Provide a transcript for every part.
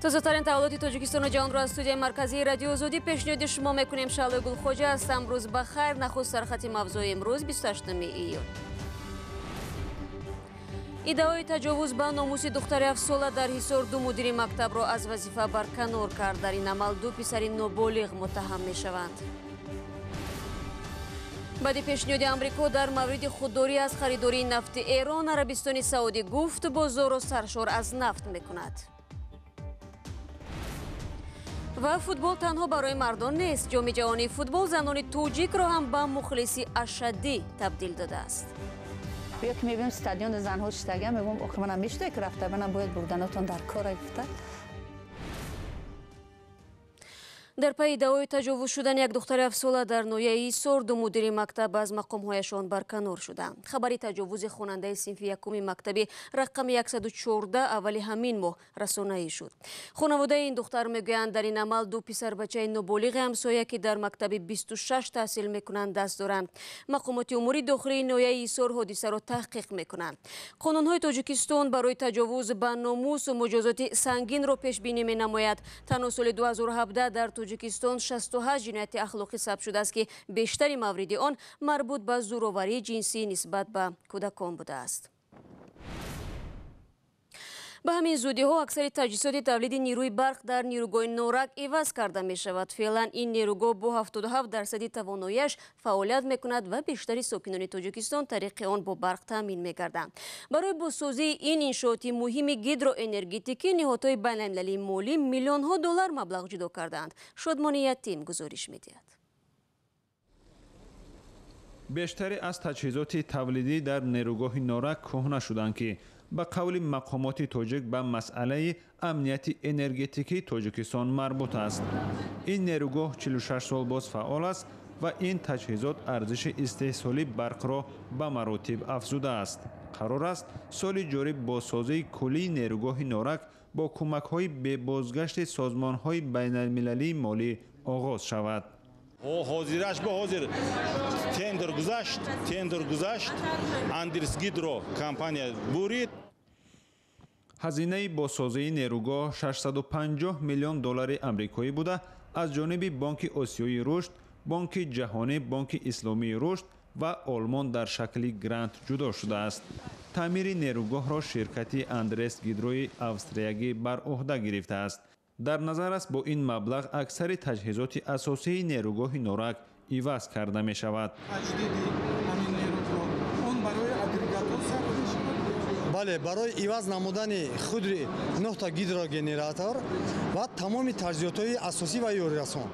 Тозатарин таваллуди Тоҷикистону ҷаҳонро аз студияи марказии Радиои Озодӣ пешниҳоди шумо мекунем. Шаҳлои Гулхоҷа ҳастам. Рӯз ба хайр. Нахуст сархати мавзӯи имрӯз 28 июн. Иддаои таҷовуз ба номуси духтари ҳафтсола дар Ҳисор ду мудири мактабро аз вазифа барканор кард. Дар ин амал ду писари ноболиғ муттаҳам мешаванд. Баъди пешниҳоди Амрико дар мавриди худдорӣ аз харидории нафти Эрон, Арабистони Саудӣ гуфт бозорро саршор аз нафт мекунад. Ва футбол танҳо барои мардон нест. Ҷоми ҷаҳонии футбол занони тоҷикро ҳам ба мухлиси ашаддӣ табдил додааст. Ё ки мебинем стадиони занҳо шиштагиам, мегӯям охир манам мешуда ки рафта, манам бояд бурданатон дар кора гуфта. Дар пайи иддаои таҷовуз шудани як духтари ҳафтсола дар ноҳияи Ҳисор, ду мудири мактаб аз мақомҳояшон барканор шуданд. Хабари таҷовузи хонандаи синфи якуми мактаби рақами 114 аввали ҳамин моҳ расонаӣ шуд. Хонаводаи ин духтар мегӯянд, дар ин амал ду писарбачаи ноболиғи ҳамсоя, ки дар мактаби 26 таҳсил мекунанд, даст доранд. Мақомоти умури дохилии ноҳияи Ҳисор ҳодисаро таҳқиқ мекунанд. Қонунҳои Тоҷикистон барои таҷовуз ба номус муҷозоти сангинро пешбинӣ менамояд. Танҳо соли 2017 дар Тоҷикистон 68 ҷинояти ахлоқӣ сабт шудааст, ки бештари мавриди он марбут ба зӯроварии ҷинсӣ нисбат ба кӯдакон будааст. Ба ҳамин зудиҳо аксари таҷҳизоти тавлиди нерӯи барқ дар нерӯгоҳи Норак иваз карда мешавад. Феълан ин нерӯгоҳ бо 77% тавоноияш фаъолият мекунад ва бештари сокинони Тоҷикистон тариқи он бо барқ таъмин мегарданд. Барои бозсозии ин иншооти муҳими гидроэнергетикӣ ниҳодҳои байналмилалии молӣ миллионҳо доллар маблағ ҷудо кардаанд. Шодмони Ятим гузориш медиҳад. Бештаре аз таҷҳизоти тавлидӣ дар нерӯгоҳи Норак кӯҳна шуданд, ки ба қавли мақомоти тоҷик ба масъалаи амнияти энергетикии Тоҷикистон марбут аст. Ин нерӯгоҳ 46 сол боз фаъол аст ва ин таҷҳизот арзиши истеҳсолии барқро ба маротиб афзудааст. Қарор аст соли ҷорӣ бозсозии куллии нерӯгоҳи Норак бо кӯмакҳои бебозгашти созмонҳои байналмилалии молӣ оғоз шавад. Ҳозираш ба ҳозир тендер гузашт, Андрес Гидро компания бурид. Ҳазинаи бозсозии нерӯгоҳ 650 миллион доллари амрикоӣ буда, аз ҷониби Бонки Осиёии рушд, Бонки Ҷаҳонӣ, Бонки Исломии рушд ва Олмон дар шакли грант ҷудо шудааст. Таъмири нерӯгоҳро ширкати Андрес Гидрои австриягӣ бар ӯҳда гирифтааст. Дар назар аст бо ин маблағ аксари таҷҳизоти асосии нерӯгоҳи Норак иваз карда мешавад. Таҷдиди ҳамин нерӯгоҳ он барои агрегатҳо сарф мешавад? Бале, барои иваз намудани худи 9 гидрогенератор ва тамоми таҷҳизотҳои асосӣ ва ёрирасон.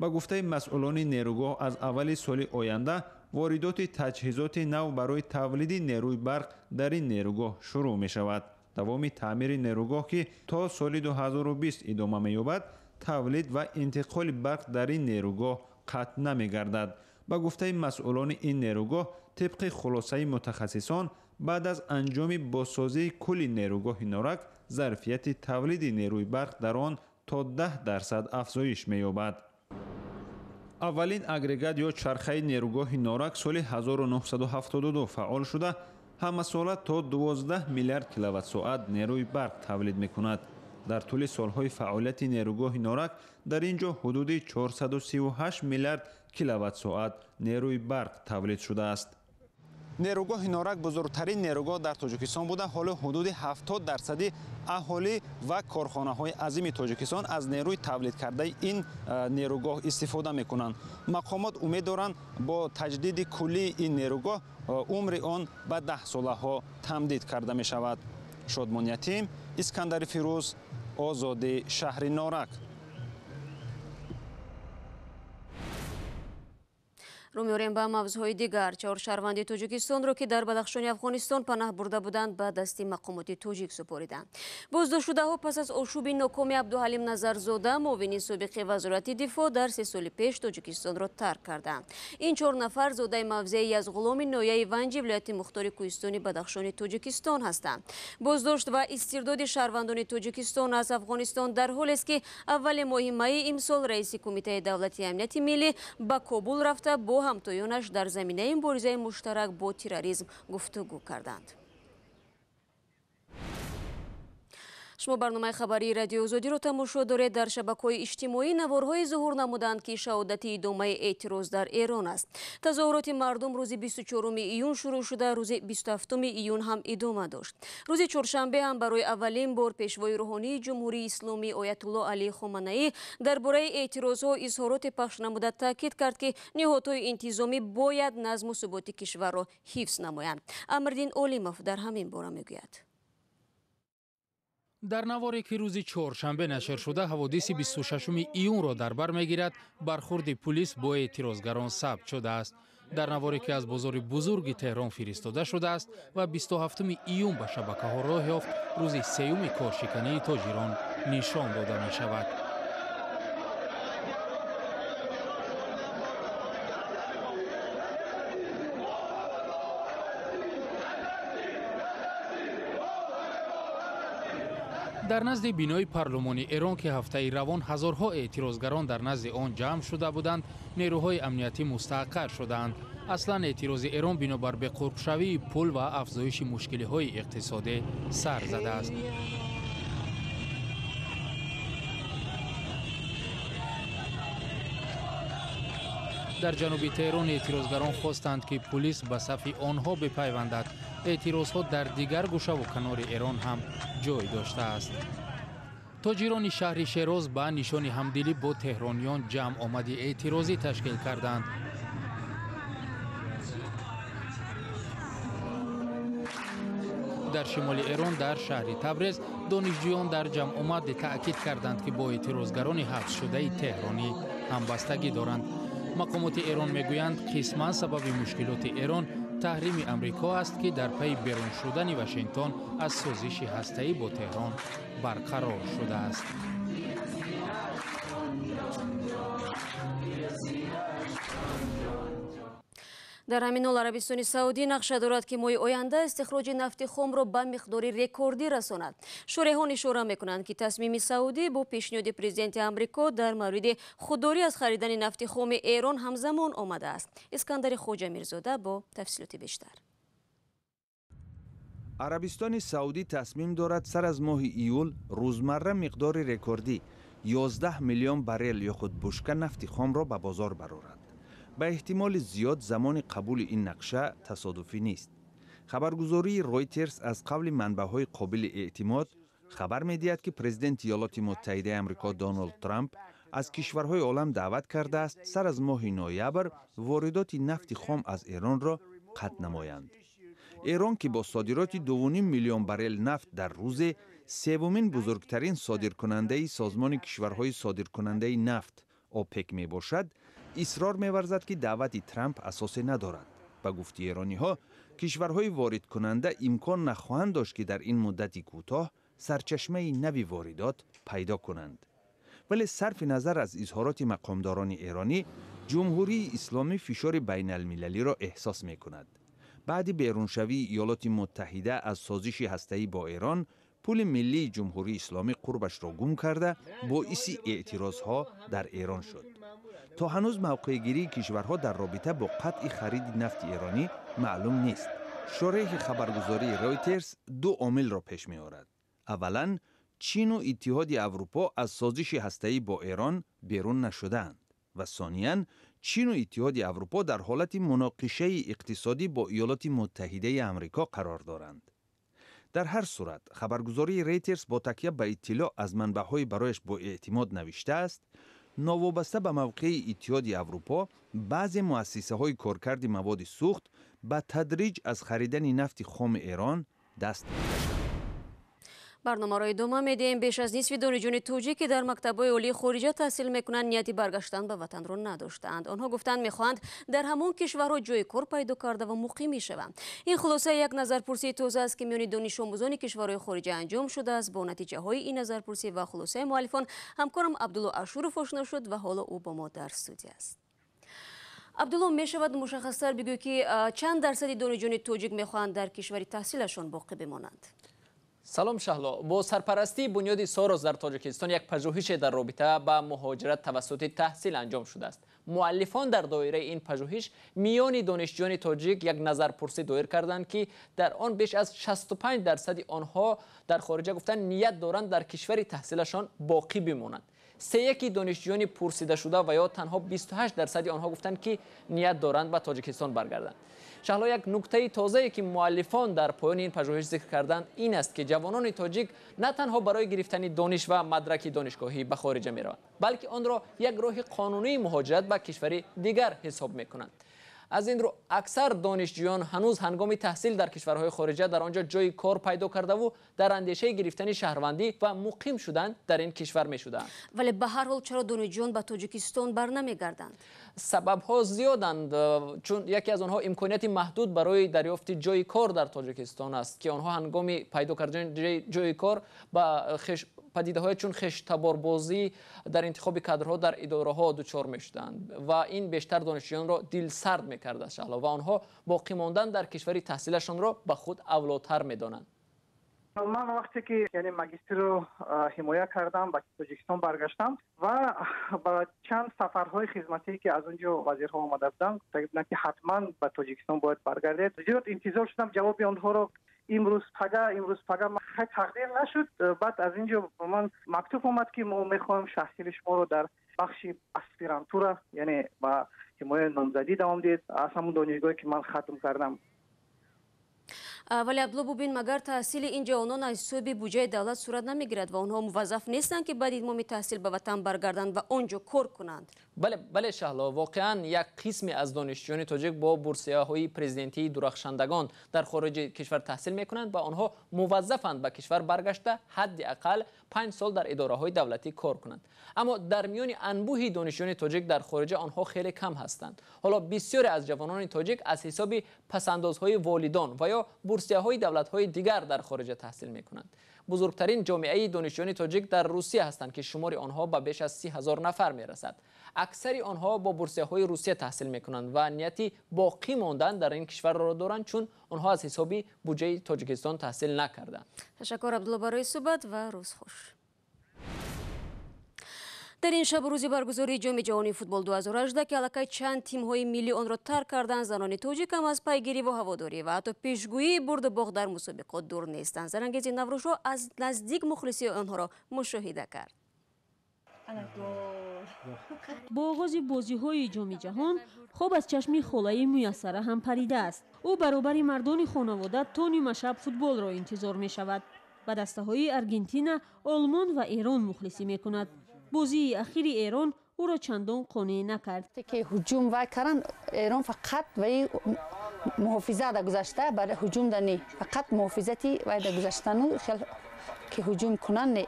Ба гуфтаи масъулони нерӯгоҳ, аз аввали соли оянда воридоти таҷҳизоти нав барои тавлиди нерӯи барқ дар ин нерӯгоҳ шурӯъ мешавад. Давоми таъмири нерӯгоҳ, ки то соли 2020 идома меёбад, тавлид ва интиқоли барқ дар ин нерӯгоҳ қатъ намегардад. Ба гуфтаи масъулони ин нерӯгоҳ, тибқи хулосаи мутахассисон, баъд аз анҷоми бозсозии кулли нерӯгоҳи Норак, зарфияти тавлиди нерӯи барқ дар он то 10% афзоиш меёбад. Аввалин агрегат ё чархаи нерӯгоҳи Норак соли 1972 фаъол шуда, ҳамасола то 12 миллиард киловатт-соат нерӯи барқ тавлид мекунад. Дар тӯли солҳои фаъолияти нерӯгоҳи Норак дар ин ҷо ҳудуди 438 миллиард киловатт-соат нерӯи барқ тавлид шудааст. Нерӯгоҳи Норак бузургтарин нерӯгоҳ дар Тоҷикистон буда, ҳоло ҳудуди 70% аҳолӣ ва корхонаҳои азими Тоҷикистон аз нерӯи тавлид кардаи ин нерӯгоҳ истифода мекунанд. Мақомот умед доранд, бо таҷдиди куллии ин нерӯгоҳ умри он ба 10 солаҳо тамдид карда мешавад. Шодмон Ятим, Искандари Фирӯз, Озодӣ, шаҳри Норак. Рӯ меорем ба мавзӯъҳои дигар. Чор шаҳрванди Тоҷикистонро, ки дар Бадахшони Афғонистон паноҳ бурда буданд, ба дасти мақомоти тоҷик супориданд. Боздоштшудаҳо пас аз ошӯби нокоми Абдуҳалим Назарзода, муовини собиқи вазорати дифоъ, дар 3 соли пеш Тоҷикистонро тарк карданд. Ин 4 нафар зодаи мавзеи Язғуломи ноҳияи Ванҷи вилояти мухтори кӯҳистони Бадахшони Тоҷикистон ҳастанд. Боздошт ва истирдоди шаҳрвандони Тоҷикистон аз Афғонистон дар ҳолест, ки аввали моҳи майи имсол раиси Кумитаи давлатии амнияти миллӣ ба Кобул рафта бо ҳамтоёнаш дар заминаи муборизаи муштарак бо терроризм гуфтугӯ карданд. Шумо барномаи хабарии Радиои Озодиро тамошо доред. Дар шабакаҳои иҷтимоӣ наворҳои зуҳур намуданд, ки шаҳодати идомаи эътироз дар Эрон аст. Тазоҳуроти мардум рӯзи 24 июн шурӯъ шуда, рӯзи 27 июн ҳам идома дошт. Рӯзи чоршанбе ҳам барои аввалин бор пешвои рӯҳонии Ҷумҳурии Исломӣ Оятулло Алӣ Хоманаӣ дар бораи эътирозҳо изҳороте пахш намуда таъкид кард, ки ниҳодҳои интизомӣ бояд назму суботи кишварро ҳифз намоянд. Амриддин Олимов дар ҳамин бора мегӯяд. Дар наворе ки рӯзи чоршанбе нашр шуда, ҳаводиси 26 июнро дар бар мегирад, бархурди пулис бо эътирозгарон сабт шудааст. Дар наворе ки аз бозори бузурги Теҳрон фиристода шудааст ва 27 июн ба шабакаҳо роҳ ёфт, рӯзи сеюми коршикании тоҷирон нишон дода мешавад. Дар назди бинои парлумони Эрон, ки ҳафтаи равон ҳазорҳо эътирозгарон дар назди он ҷамъ шуда буданд, нерӯҳои амниятӣ мустаҳкар шудаанд. Аслан эътирози Эрон бинобар беқурбшавии пул ва афзоиши мушкилиҳои иқтисодӣ сар задааст. Дар ҷануби Теҳрон эътирозгарон хостанд, ки пулис ба сафи онҳо бипайвандад. Эътирозҳо дар дигар гӯшаву канори Эрон ҳам ҷой доштааст. Тоҷирони шаҳри Шероз ба нишони ҳамдилӣ бо теҳрониён ҷамъ омади эътирозӣ ташкил карданд. Дар шимоли Эрон, дар шаҳри Табрез, донишҷӯён дар ҷамъомад таъкид карданд, ки бо эътирозгарони ҳабсшудаи теҳронӣ ҳамбастагӣ доранд. Мақомоти Эрон мегӯянд, қисман сабаби мушкилоти Эрон таҳрими Амрико аст, ки дар пайи берун шудани Вашингтон аз созиши ҳастаӣ бо Теҳрон барқарор шудааст. Дар ҳамин ҳол Арабистони Саудӣ нақша дорад, ки моҳи оянда истихроҷи нафти хомро ба миқдори рекордӣ расонад. Шореҳон ишора мекунанд, ки тасмими Саудӣ бо пешниҳоди президенти Амрико дар мавриди худдорӣ аз харидани нафти хоми Эрон ҳамзамон омадааст. Искандари Хоҷамирзода бо тафсилоти бештар. Арабистони Саудӣ тасмим дорад сар аз моҳи июл рӯзмарра миқдори рекордӣ 11 миллион баррел ё худ бушка нафти хомро ба бозор барорад. Ба эҳтимоли зиёд замони қабули ин нақша тасодуфӣ нест. Хабаргузории Ройтерс аз қавли манбаъҳои қобили эътимод хабар медиҳад, ки президенти Иёлоти Муттаҳидаи Амрико Доналд Трамп аз кишварҳои олам даъват кардааст сар аз моҳи ноябр воридоти нафти хом аз Эронро қатъ намоянд. Эрон, ки бо содироти 2,5 миллион баррел нафт дар рӯзе севумин бузургтарин содиркунандаи созмони кишварҳои содиркунандаи нафт ОПЕК мебошад, исрор меварзад, ки даъвати Трамп асосе надорад. Ба гуфти эрониҳо, кишварҳои воридкунанда имкон нахоҳанд дошт, ки дар ин муддати кӯтоҳ сарчашмаи нави воридот пайдо кунанд. Вале сарфи назар аз изҳороти мақомдорони эронӣ, Ҷумҳурии Исломӣ фишори байналмилалиро эҳсос мекунад. Баъди беруншавии Иёлоти Муттаҳида аз созиши ҳастаӣ бо Эрон, пули миллии Ҷумҳурии Исломӣ қурбашро гум карда, боиси эътирозҳо дар Эрон шуд. То ҳанӯз мавқеъгирии кишварҳо дар робита бо қатъи хариди нафти эронӣ маълум нест. Шореҳи хабаргузории Ройтерс ду омилро пеш меорад. Аввалан, Чину Иттиҳоди Аврупо аз созиши ҳастаӣ бо Эрон берун нашудаанд ва сониян, Чину Иттиҳоди Аврупо дар ҳолати муноқишаи иқтисодӣ бо Иёлоти Муттаҳидаи Амрико қарор доранд. Дар ҳар сурат, хабаргузории Рейтерс бо такя ба иттилоъ аз манбаъҳои барояш бо эътимод навиштааст, новобаста ба мавқеи Иттиҳоди Аврупо, баъзе муассисаҳои коркарди маводи сӯхт ба тадриҷ аз харидани нафти хоми Эрон даст мекашанд. Барномаро идома медиҳем. Беш аз нисфи донишҷӯёни тоҷик, ки дар мактабҳои олии хориҷа таҳсил мекунанд, нияти баргаштан ба ватанро надоштаанд. Онҳо гуфтанд, мехоҳанд дар ҳамон кишварҳо ҷои кор пайдо карда ва муқим мешаванд. Ин хулосаи як назарпурсии тоза аст, ки миёни донишомӯзони кишварҳои хориҷа анҷом шудааст. Бо натиҷаҳои ин назарпурсӣ ва хулосаи муаллифон ҳамкорам Абдулло Ашуров ошно шуд ва ҳоло ӯ бо мо дар студия аст. Абдулло, мешавад мушаххастар бигӯй, ки чанд дарсади донишҷӯёни тоҷик мехоҳанд дар кишвари таҳсилашон боқӣ бимонанд? Салом Шаҳло. Бо сарпарастии бунёди Сорос дар Тоҷикистон як пажӯҳише дар робита ба муҳоҷират тавассути таҳсил анҷом шудааст. Муаллифон дар доираи ин пажӯҳиш миёни донишҷӯёни тоҷик як назарпурсӣ доир карданд, ки дар он беш аз 65% онҳо дар хориҷа гуфтанд ният доранд дар кишвари таҳсилашон боқӣ бимонанд. 31 донишҷӯёни пурсидашуда ва ё танҳо 28% онҳо гуфтанд, ки ният доранд ба Тоҷикистон баргарданд. Шаҳло, як нуктаи тозае ки муаллифон дар поёни ин пажӯҳиш зикр карданд ин аст, ки ҷавонони тоҷик на танҳо барои гирифтани дониш ва мадраки донишгоҳӣ ба хориҷа мераванд, балки онро як роҳи қонунии муҳоҷират ба кишвари дигар ҳисоб мекунанд. Аз ин рӯ аксар донишҷӯён ҳанӯз ҳангоми таҳсил дар кишварҳои хориҷа дар он ҷо ҷои кор пайдо кардаву дар андешаи гирифтани шаҳрвандӣ ва муқим шудан дар ин кишвар мешуданд. Вале ба ҳар ҳол чаро донишҷӯён ба Тоҷикистон барнамегарданд? Сабабҳо зиёданд, чун яке аз онҳо имконияти маҳдуд барои дарёфти ҷои кор дар Тоҷикистон аст, ки онҳо ҳангоми пайдо кардани ҷои кор ба падидаҳое чун хештаборбозӣ дар интихоби кадрҳо дар идораҳо дучор мешуданд ва ин бештар донишҷӯёнро дилсард мекардааст, Шаҳло, ва онҳо боқӣ мондан дар кишвари таҳсилашонро ба худ авлотар медонанд. Ман вақте ки яъне магистрро ҳимоя кардам, ба Тоҷикистон баргаштам ва ба чанд сафарҳои хизматӣ ки аз он ҷо вазирҳо омада буданд, гуфта буданд, ки ҳатман ба Тоҷикистон бояд баргардед. Зиёд интизор шудам ҷавоби онҳоро, имрӯз пага, имрӯз пага, хай тақдир нашуд. Баъд аз ин ҷо ба ман мактуб омад, ки мо мехоҳем таҳсили шуморо дар бахши аспирантура, яъне ба ҳимояи номзадӣ давом диҳед аз ҳамон донишгоҳе ки ман хатм кардам. Вале Абдулло, бубин, магар таҳсили ин ҷавонон аз ҳисоби буҷаи давлат сурат намегирад ва онҳо муваззаф нестанд, ки баъди итмоми таҳсил ба ватан баргарданд ва он ҷо кор кунанд? Бале, бале, Шаҳло, воқеан як қисме аз донишҷӯёни тоҷик бо бурсияҳои президентии дурахшандагон дар хориҷи кишвар таҳсил мекунанд ва онҳо муваззафанд ба кишвар баргашта ҳадди ақал 5 сол дар идораҳои давлатӣ кор кунанд. Аммо дар миёни анбӯҳи донишҷӯёни тоҷик дар хориҷа онҳо хеле кам ҳастанд. Ҳоло бисёре аз ҷавонони тоҷик аз ҳисоби пасандозҳои волидон ва ё бурсияҳои давлатҳои дигар дар хориҷа таҳсил мекунанд. Бузургтарин ҷомеаи донишҷӯёни тоҷик дар Русия ҳастанд, ки шумори онҳо ба беш аз 30 000 нафар мерасад. Аксари онҳо бо бурсияҳои Русия таҳсил мекунанд ва нияти боқӣ мондан дар ин кишварро доранд, чун онҳо аз ҳисоби буҷаи Тоҷикистон таҳсил накарданд. Ташаккур, Абдулло, барои суҳбат ва рӯз хуш. Дар ин шабу рӯзи баргузории Ҷоми ҷаҳонии футбол 2018, ки аллакай чанд тимҳои миллӣ онро тарк карданд, занони тоҷик ҳам аз пайгирӣ ва ҳаводорӣ ва ҳатто пешгӯии бурду бохт дар мусобиқот дур нестанд. Зарангези Наврӯзшо аз наздик мухлисии онҳоро мушоҳида кард. Бо оғози бозиҳои Ҷоми ҷаҳон хоб аз чашми холаи Муяссара ҳам паридааст. Ӯ баробари мардони хонавода то нимашаб футболро интизор мешавад. Ба дастаҳои Аргентина, Олмон ва Эрон мухлисӣ мекунад. Бозии ахири Эрон ӯро чандон қонеъ накард. Ки ҳуҷум вай кардан, Эрон фақат ваи муҳофизат да гузашта, барои ҳуҷум да не, фақат муҳофизати вай да гузаштану хел ки ҳуҷум кунанд, не.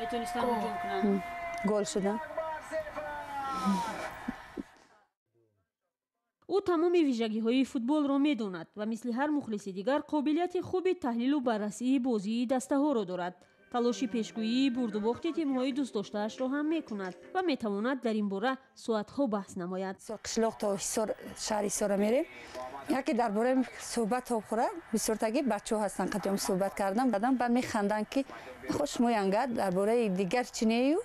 Метонистанд ҳуҷум кунанд. Гол шудан. Ӯ тамоми вижагиҳои футболро медонад ва мисли ҳар мухлиси дигар қобилияти хуби таҳлилу баррасии бозии дастаҳоро дорад. Талоши пешгӯии бурдубохти тимҳои дӯстдоштаашро ҳам мекунад ва метавонад дар ин бора соатҳо баҳс намояд. Қишлоқ то Ҳисор, шаҳри Ҳисора мерем, яке дар бораи суҳбат хӯра, бисёртаги бачаҳо ҳастанд, қатиём суҳбат кардам, баъдан ба механданд, ки хош шумо янга дар бораи дигар чинею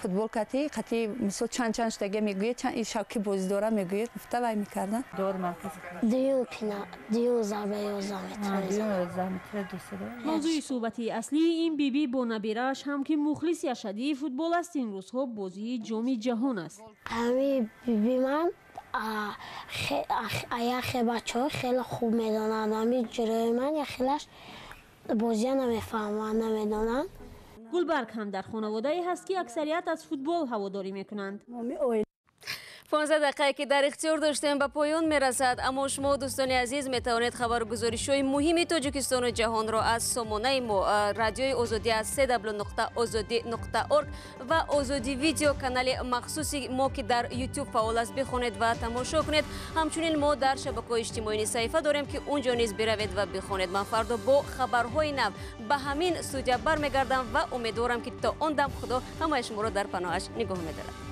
футбол кати қати мисол чанд чанд шудаге мегӯяд, чанд шавки бозӣ дора мегӯяд, гуфта вай мекарданд. Дуюм зарба 11 метр. Мавзӯи суҳбати аслии ин бибӣ бо набирааш ҳам, ки мухлиси ашаддии футбол аст, ин рӯзҳо бозии Ҷоми ҷаҳон аст. Ҳами биби ман яхе бачаҳо хеле хуб медонанд, ҳами ҷирои ман яхелаш бозия намефаҳманд, намедонанд. Гулбарг ҳам дар хонаводае ҳаст, ки аксарият аз футбол ҳаводорӣ мекунанд. 15 дақиқае ки дар ихтиёр доштем, ба поён мерасад. Аммо шумо, дӯстони азиз, метавонед хабаргузоришҳои муҳими Тоҷикистону ҷаҳонро аз сомонаи мо, Радиои Озодӣ, аз cw.ozodi.org ва Озодӣ Видео, канали махсуси мо, ки дар Ютуб фаъол аст, бихонед ва тамошо кунед. Ҳамчунин мо дар шабакаҳои иҷтимоӣ низ саҳифа дорем, ки унҷо низ биравед ва бихонед. Ман фардо бо хабарҳои нав ба ҳамин студия бармегардам ва умедворам, ки то он дам Худо ҳамаи шуморо дар паноҳаш нигоҳ медорад.